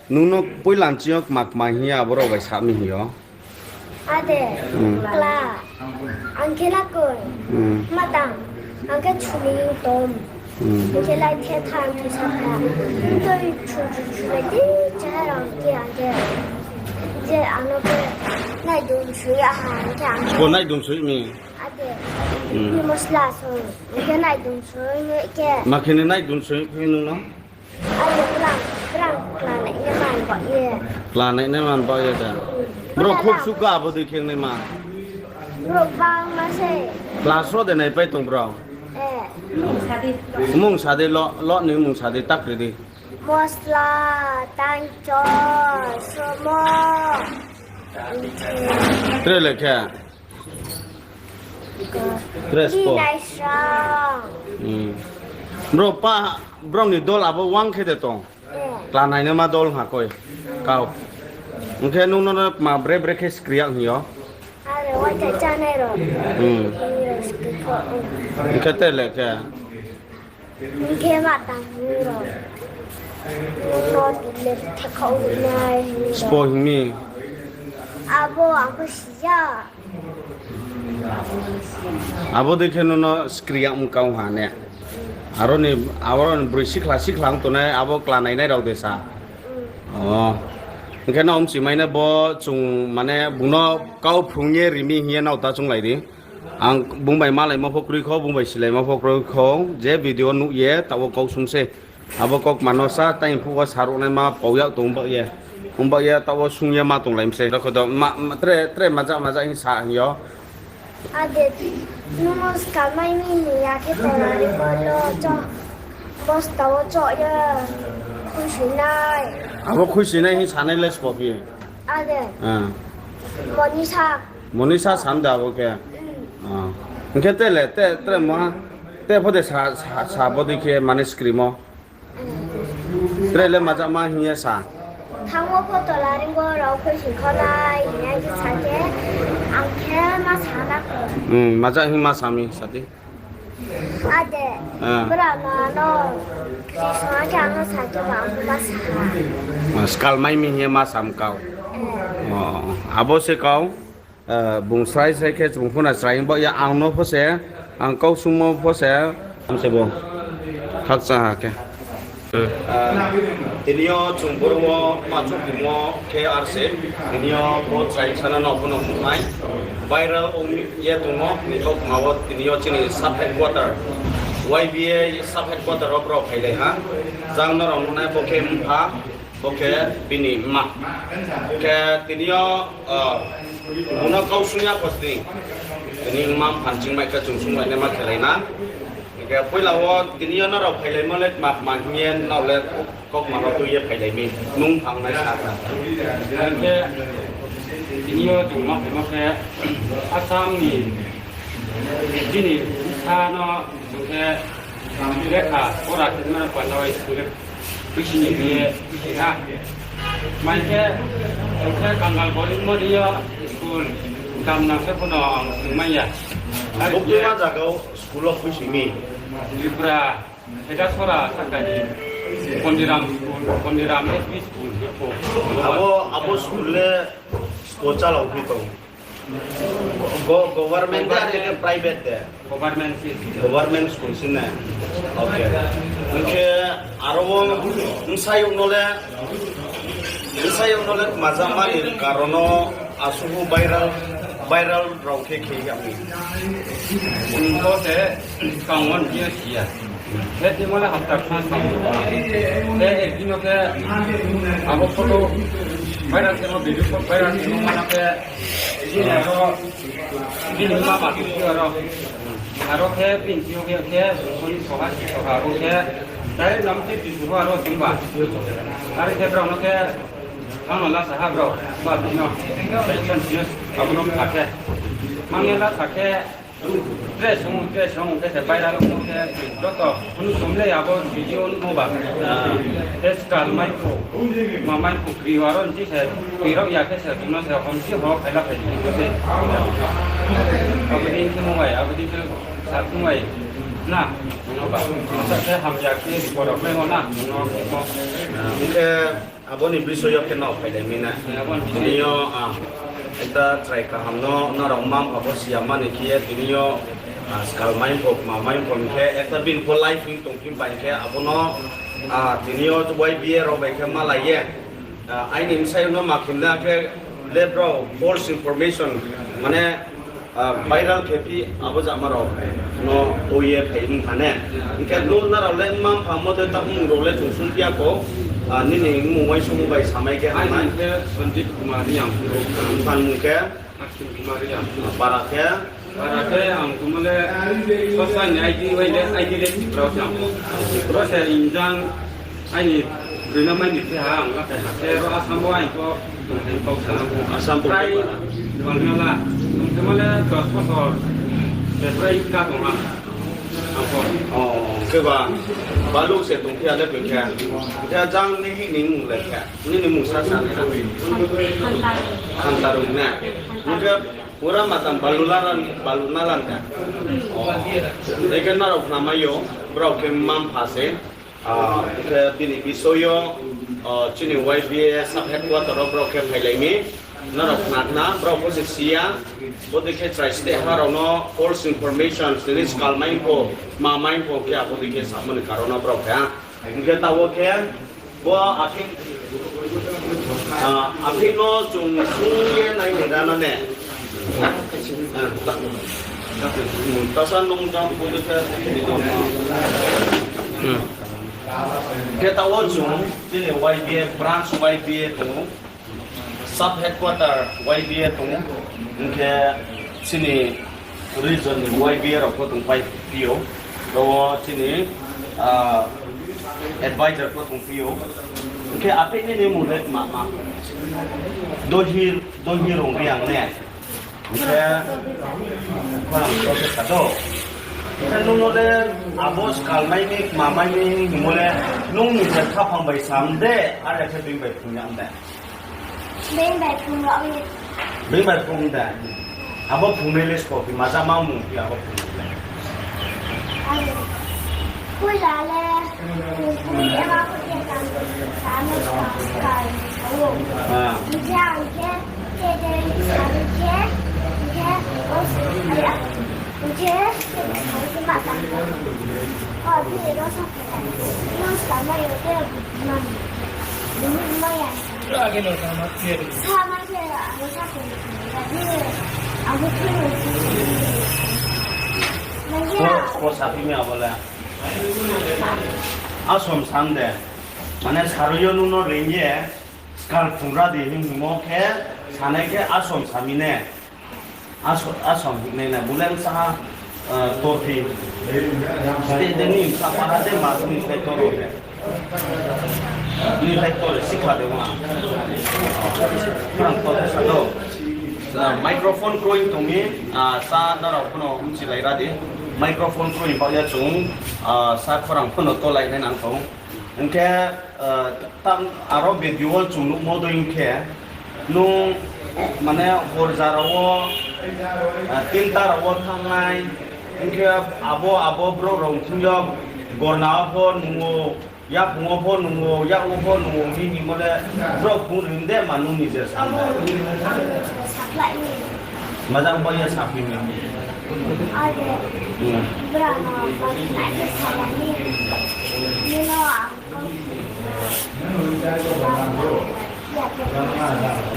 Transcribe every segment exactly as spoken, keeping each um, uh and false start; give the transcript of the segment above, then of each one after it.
Nung no poila nching yo kma kma hing ye abo rao bai sa mi hing yo? Ade, hmm, kla. Ang khe na koi. Hmm. Matang. Ang khe chuni yung tom. Hmm. Ang khe lai the tha ang khe sa tha. Ang khe chu chu chu lai di cha rang khe ang khe. Je ang no khe nai dun sui ya ha ang khe ang khe. Bo nai dun sui mi? Ade. Hmm. Ni mosla so. Ang khe nai dun sui mi khe. Ma khe ni nai dun sui mi nung no? Ade, brang, brang, kla nai nai man ba ye. Kla nai nai man ba ye da. Bro, khub suka abo dei khe nai ma. Bro, bang ma se. Kla sro de nai pai tong bro. Eh. Mung sa di lo, lo ni mung sa di, tak ri di. Mosla, tangcho, somo. Tre le khe. Dress po. Nai srang. Hmm. Bro, pa, bro ni dol abo wang khe de tong. Eh. Kla nai nai ma dol ha koi. Kau. Ong khe nung no ma bre bre khe skri yag hing yo. Are, wai ta cha nai ro. Hmm. Hing yo skri kho. Ong khe te le khe. Hing khe ma tang hing ro. Nung no dile thekha wi nai hing ro. Spo hing mi. Abo ang pho si ya. Abo dei khe nung no skri yag mkau ha ne. Aro ni, abo ni broi sikhla sikhla ong tongnai, abo kla nai nai rao de sa. Hmm. Oh. Hing khe nao mchi mai na bo chung mane bung no kau phrung ye ri mi hing ye nao ta chounglai di. Ang bung bai malaimo pho kroi kho, bung bai silaimo pho kroi kho, je video nuh ye, taoh wo kau sung se. Abo kaukma no sa, tei phuh wo sa ruh nai ma pau yag tong bak ye. Ong bak ye, taoh wo sung ye ma tonglai mi se. Rokho do, ma, ma, tre, tre maja, maja hing sa hing yo. Ade, nung no ska mai mi ni ya khe tongnai bo lo cho. Bosta wo cho ye, khuisoinai. Abo khuisoinai hing sanai le sbo phi. Ade. Ah. Monisa. Monisa sam da abo khe. Hmm. Ah. Hing khe te le, te, tre mo ha. Te pho de sa, sa, sa bo dei khe mane screen mo. Hmm. Tre le maja ma hing ye sa. Thangmo pho tola ring bo rao khuising kho nai, hing ye sa khe, ang khe ma sa na kho. Hmm, maja hing ma sa mi, sa di. Ade, ah. Bra ma no, Krisma khe ang no sa khe ba ang ma sa. Ah, skal mai mi hing ye ma sam kau. Eh. Oh, abo se kau. Ah, bung srai srai khe chung phuna srai hing ba ya ang no pho se, ang kau sungmo pho se, ang se bo. Khakchang ha khe. Ah, tini yo chung boro wo ma chouh tongmo khe ar se, tini yo bo chrai sana no pho no nai. Viral ong ye tongmo ni kaukma wo tini yo chini sub headquarter, Y B A sub headquarter wo brao phailai ha. Jang no rao nuhnai bo khe mpha, bo khe bini mma. Khe tini yo, ah, bung no kau sung ya pho sini. Tini mma mpha ni chingmai khe chung sunglainaima khelai na. Hing khe poila wo tini yo nrao phailaimo le kma kma hing ye nrao le kaukma no tui ye phailai mi, nung phang nai sa kha. Hing khe tini yo chung ma phaimo khe Assam ni chini sa no chung khe lekha pora khe ma panda bai school le khuisi ni hing ye khuisi ha. Mai khe chung khe kangal gorib mo di yo school dam nang se pho no ang sing mai ya. Buktui ma zaga wo school wo khuisi mi? Tripura. Khedasora saka ni Pondiram school, Pondiram S B school, abo, abo school le sbo chalao phi tong? Go-, government de, are khe private de? Government se. Government school se na? Okay. Hing khe aro wo bsayouh no le, bsayouh no le kmajama ni karon no asuhu viral, viral rao khe khe ya mi. Bo se kangmo ni yo si ya. Khe timo le hapta kha sa. Khe ek din no khe abo photo viral khemo, video photo viral khemo mano khe, aro bini mama khe aro. Aro khe bini khe khe boni soha si soha abo khe direct nam khe bisu aro singba. Aro khe brao no khe ang no lasa ha brao ba bini no. Abo no kha khe. Ang no lasa khe. Dress ong, dress ong, khe se viral ong khe, joto phunu somle abo video nuhmo ba. Khe skal mai pho, ma mai pho kri aro nchi se, kri rao ya khe se, bung no se hom si ho khaila phai di khe se. Abo din khe mo bai, abo din khe sa thung bai. Na, no ba, sa se hamya khe, borok le no na, no, no. Hingkhe, abo ni bisoy yo khe no phailai mi na. Tini yo, ah, ekta chrai kaham no, norok mma mpha bo siya mani khe ye, tini yo, ah, skal mai pho, ma mai pho hingkhe, ekta bini pho life hing tong phi bai khe, abo no, ah, tini yo Y B A rok bai khe malai ye, ah, aini bsai no ma khimna khe, le brao false information, mane, ah, viral khe phi abo jama rao no tui ye phai wng kha ne. Hingkhe no nrao le mma mpha mo de ta mung rao le chung sung phi ya kho, ah, nini mmung uaingsouhmo bai samai khe hamnai. Aini mung khe Sanjit Kumar Reang. Nini pha ni mung khe? Akshin Kumar Reang. Para khe? Para khe ang tongmo le, sosa ni I D, I D le Tripura se ang. Tripura se injang. Aini rina mai ni khe ha, ang khe ha khe ro Assam bo aini pho tongthai kau sa. Assam bo trai tongthai kau. Bang na la, tongthai ma le dos bosor, betrai ka tong ha. Ang pho. Oh, khe ba, balu se tongthai ya le tongthai ya. Khe jang ni hi ni mung le khe, ni ni mung sa sa ni na. Khantarung na. Ni khe pura matang balu laran, balu nalan ka. Oh, ni khe nrao khnamai yo, brao khe mma mpha se. Ah, khe bini bisoy yo, ah, chini Y B A sub headquarter wo brao khe phailai mi. Nrao khna khna, brao pho se siya. Bodei khe chrai steh ha rao no false information, sini skal mai pho, ma mai pho khe, abo dei khe samani karon no brao khe ha. Hingkhe taoh wo khe, bo aphik, ah, aphik no chung sung ye nai ni rana ne. Ah, ta-, hmm, tasa nung jang bodei khe, hmm. Khe taoh wo chung, chini Y B A, branch Y B A tong ou, sub headquarter Y B A tong ou, hingkhe chini region ni Y B A rao pho tongpai phi ou, ro wo chini, ah, advisor pho tongphi ou, hingkhe aphik ni ni mung le ma ma, Dohi, Dohi Rongreang ne. Hingkhe, khorang to khe sa do. Hingkhe nung no le abo skal mai ni, ma mai ni hingmo le, nung ni je khaphang bai sam de, are khe being bai phrung ya de. Being bai phrung ya de. Abo phrungnai le sbo phi ma ja ma mung phi abo phrungnai le. Poila le, phrung ye ma pho khe tang, tang, tang, tang, tang. Ah. Hingkhe ang khe, khe de, sa khe, hingkhe, o, hingkhe, hingkhe, ma tang. O, bini ro sa khe, no sa ma yo khe, ma. Bini ma ya. Sa ma khe, ang sa khe, bini, ang khe, bini. Sbo, sbo saphi mi abo le. Asom sam de. Mane sarui yo nung no reing ye, skal phungra di hing hingmo khe, sanai khe asom sami ne. Aso-, asom hingnai na, buleng sa, eh, torphi. State de ni sa para de mas ni sai toro de. Ni sai toro sikha de ma. Khorang to sa do. Ah, microphone kroi tong mi, ah, sa nrao pho no mchilai ra di. Microphone kroi ba ya chung, ah, sa khorang pho no tolai nai nang tong. Hingkhe, ah, tam aro video wo chung nuhmo dei hingkhe, nung mane horja rao wo, ah, tinta rao wo thanngnai, hingkhe abo, abo brouh rao thing yo gorna wo pho nung ou, yaphung wo pho nung ou, yak wo pho nung ou, hing hingmo le brouh phung rim de ma nung ni je sa. Majang bai ya saphi mi. Hmm.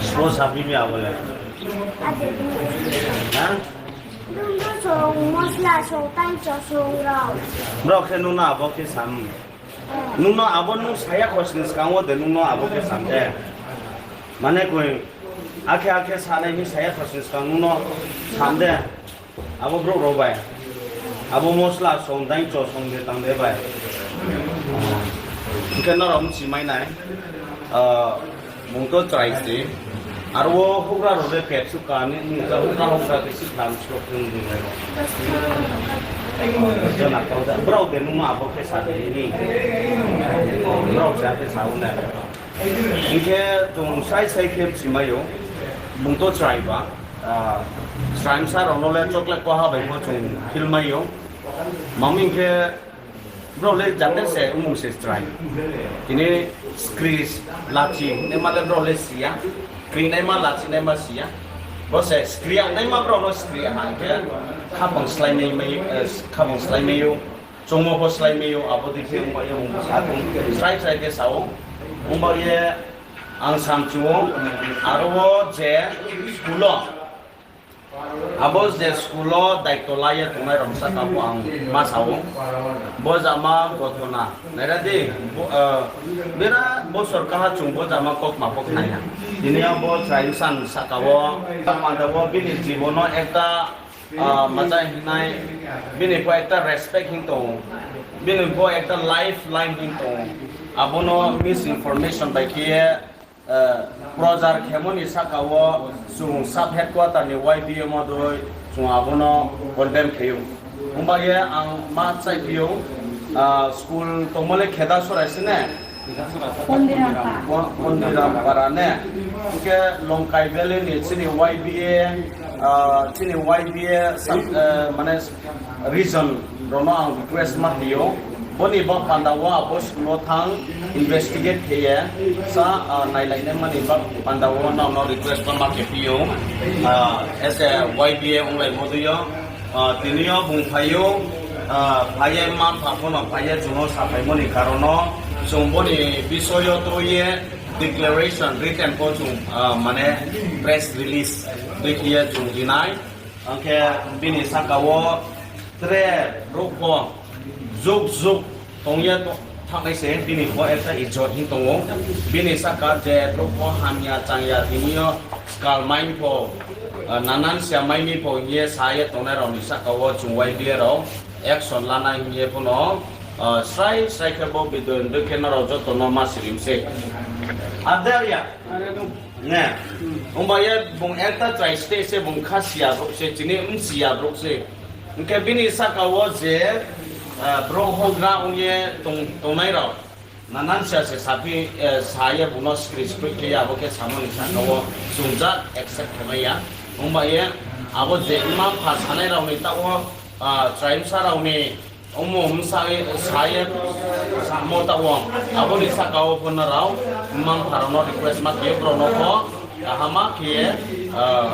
Sbo saphi mi abo le. Ha? Brao khe nung no abo khe sam. Nung no abo nung saya khosni skang wo de nung no abo khe sam de. Mane koi, akhe akhe sanai hing saya khosni skang nung no sam de. Abo brouh rao bai. Abo mosla song dai cho song de tang de bai. Hingkhe nrao mchi mai nai. Ah, bung to chrai se. Aro wo houhgra rao le pet su ka ni, nung ta houhgra houhgra khe si kham srok thung di nai. Jona kau da. Brao de nung abo khe sa de ni. Brao sa khe sa un nai. Hingkhe chung sai sai khe bchi mai ou, bung to chrai ba, ah, chrai bsa rao no le chocolate koha bai pho chung feel mai ou. Mami hing khe brao le jate se mmung se chrai. Tini skri lachi naima le brao le si ya. Krinaima lachinaima si ya. Bo se skri ya naima brao no skri ya ha hing khe khaphang slái mai, mai, eh, khaphang slái mai ou. Chungmo pho slái mai ou, abo dei khe ongba ye mung sa tong, srai srai khe sa ou. Ongba ye ang samchu ou, aro wo je school wo, abo je school wo daito la ye tongnai rao sahka pho ang ma sa ou. Bo jama gotona naira di, bo, eh, bera bosor kaha chung bo jama kautma pho khna ya. Tini yo bo chrai bsa ni sahka wo, panda wo bini jibon no ekta, ah, macha hingnai, bini pho ekta respect hing tong ou, bini pho ekta lifeline hing tong ou. Abo no misinformation bai khe ye, eh, prochar khemo ni sahka wo chung sub headquarter ni Y B A modoi chung abo no condemn khe ou. Ongba ye ang ma chaiphi ou, ah, school tongmo le Khedasora se ne? Pondirampara ne? Hing khe Longkai Valley ni chini Y B A, ah, chini Y B A sub, eh, mane region rao no ang request ma khe ou. Bo ni bo panda wo abo school wo thanng investigate khe ye sa, ah, nailai naima ni bo panda wo nrao no request ma khe phi ou. Ah, as a Y B A onglaimo dei yo, ah, tini yo bung phai ou, ah, phai ye mma-mpha pho no phai ye chung no saphaimo ni karon no chung bo ni bisoy yo tui ye declaration written pho chung, ah, mane press release tui khe ye chung ri nai. Ang khe bini sahka wo tre brouh pho juk juk tong ye to-, thanngnai se bini pho ekta ijot hing tong ou. Bini sahka je brouh pho hamya changya tini yo skal mai pho, ah, nanan sia mai mi pho hing ye sa ye tongnai rao ni sahka wo chung Y B A rao action lanai hing ye pho no, ah, srai srai khe bo video ni dei khe nrao joto no ma sirim se. Adarya. Ne. Ongba ye bung ekta chrai state se bung kha siya brouh se, chini msiya brouh se. Hing khe bini sahka wo je, ah, brouh houhgra ong ye tong-, tongnai rao. Nanan sia se saphi, eh, sa ye bung no skri skri khe ye abo khe samo ni sahka wo chung jat accept khe mai ya. Ongba ye abo je mma-mpha sanai rao ni taoh wo, ah, chrai bsa rao ni ongmo bsa ye, sa ye, samo taoh wo, abo ni sahka wo pho nrao mma-mpha rao no request ma khe ye brao no pho kaham ma khe ye, ah,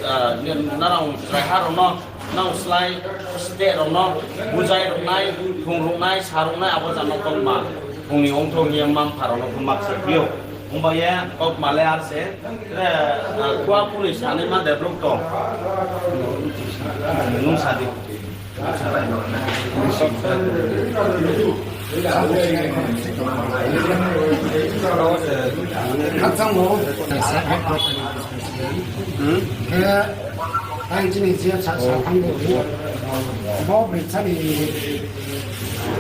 ah, nrao chraiha rao no, nrao slái state rao no bujai ruhnai, phrung ruhnai, sa ruhnai, abo jama kautma phrung ni ongthou hing ye mma-mpha rao no pho ma khe phi ou. Ongba ye kautma le ar se, eh, ah, kua phunoi sanaima de brouh tong. Nung sa di. Khakchangmo, khe, ang chini je sa, sa thang bo, bo brisa ni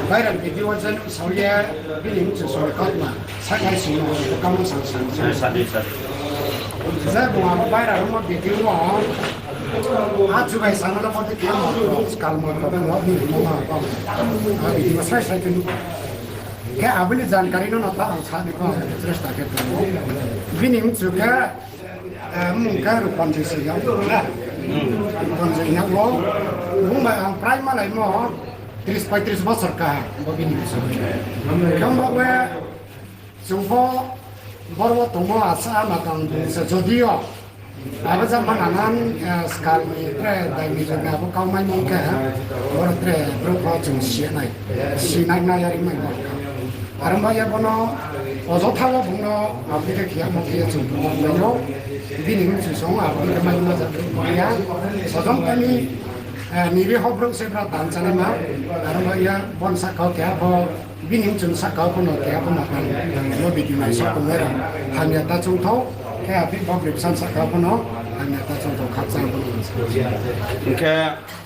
viral video wo je nuh sao ye, bini mchu soi kautma, sakhai sing no, kamo sang sang sang. Je bung abo viral ongmo video wo, Achu bai sana la pati khe mo, skal mo, pati mo, bini mo ma pa. Abi di ma sai sai kenu. Khe abo ni jankari no no ta ang sa ni ko, stress ta khe tu. Bini mchu khe, eh, mung khe Rupanjoi se yang na. Rupanjoi yang mo. Bung bai ang prai ma lai mo, tris paitris bosor ka, bo bini mchu. Khe mo we, Chung pho boro wo tongmo asa ma tang bung se jodio. Abo jama nanan, eh, skal ni tre dai ni jora abo kau mai mung khe, boro tre brouh pho chung si nai, si nai nai yari mai mung khe. Aro ba ye bono ojotha wo bung no abo khe khiya mo khe chung bung mai yo. Bini mchu song abo khe mai ma ja ya. Sojom kani, eh, niri ho brouh se bra tan chana ma. Aro ba ye bon sa kau khe abo Bini mchung sahka wo pho no keha pho no tang, bo bidi nai sa tongnai rao. Hamya ta chungthou, khe abi bo bripsan sahka wo pho no, hamya ta chungthou, khakchang pho no. Hing khe,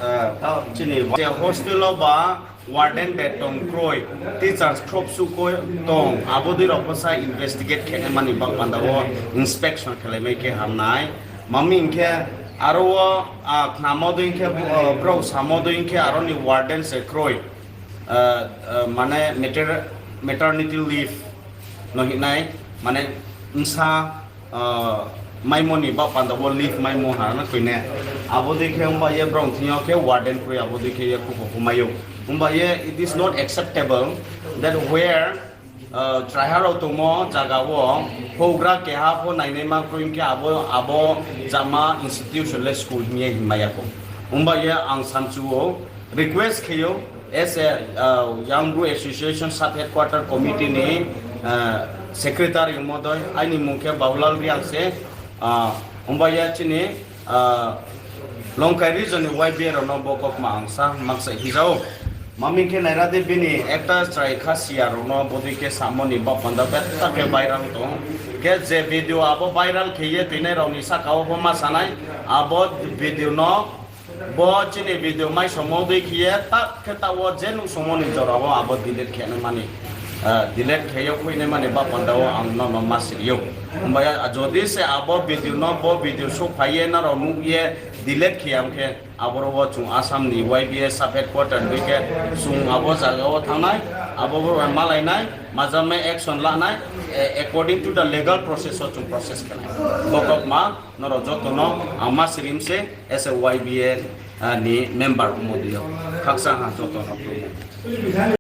eh, chini je hostel wo ba warden bai tong kroi, teachers khrouh suh kroi tong, abo dei rao pho sa investigate khe nai mani ba panda wo inspection khe lai mai khe ham nai. Mami hing khe aro wo, ah, khnamo dei hing khe, ah, brao samo dei hing khe aro ni warden se kroi. Ah, ah, mane mater-, maternity leave no hing nai, mane bsa, ah, maimo ni baoh panda wo leave maimo ha na koi ne. Abo dei khe ongba ye brao thing yo khe warden kroi, abo dei khe ye khupo pho mai ou. Ongba ye it is not acceptable that where, chraiha rao tongmo zaga wo houhgra keha pho nainaima kroi hing khe abo, abo jama institution le school hing ye hingmai ya khou. Ongba ye ang samchu ou, request khe ou, as a Young Bru Association Sub Headquarter Committee ni secretary ongmo dei, aini mung khe Bahulal Reang se. Ongba ye chini Longkai region ni Y B A rao no bo kaukma ang sa maksa hija ou. Mami khe naira di bini ekta chrai kha siya rao no bodei khe samo ni baoh panda betta khe viral tong. Khe je video abo viral khe ye tuinai rao ni saka wo pho ma sa nai, abo video no, bo chini video maisomo dei khe ye ta khe taoh wo je nuhsongmo ni jora wo abo delete khe nai mani, delete khe yo khui nai mani baoh panda wo ang nono ma siri ou. Himba ye jodi se abo video no bo video souhphai ye nrao nuh ye delete khe ya ong khe, aboro wo chung Assam ni Y B A Sub Headquarter dei khe chung abo zaga wo thanng nai, abo boro malai nai, majama action la nai, according to the legal process wo chung process khe nai. Bo kaukma nrao joto no ang ma sirim se as a Y B A ni member ongmo dei yo. Khakchang ha joto no khulummo.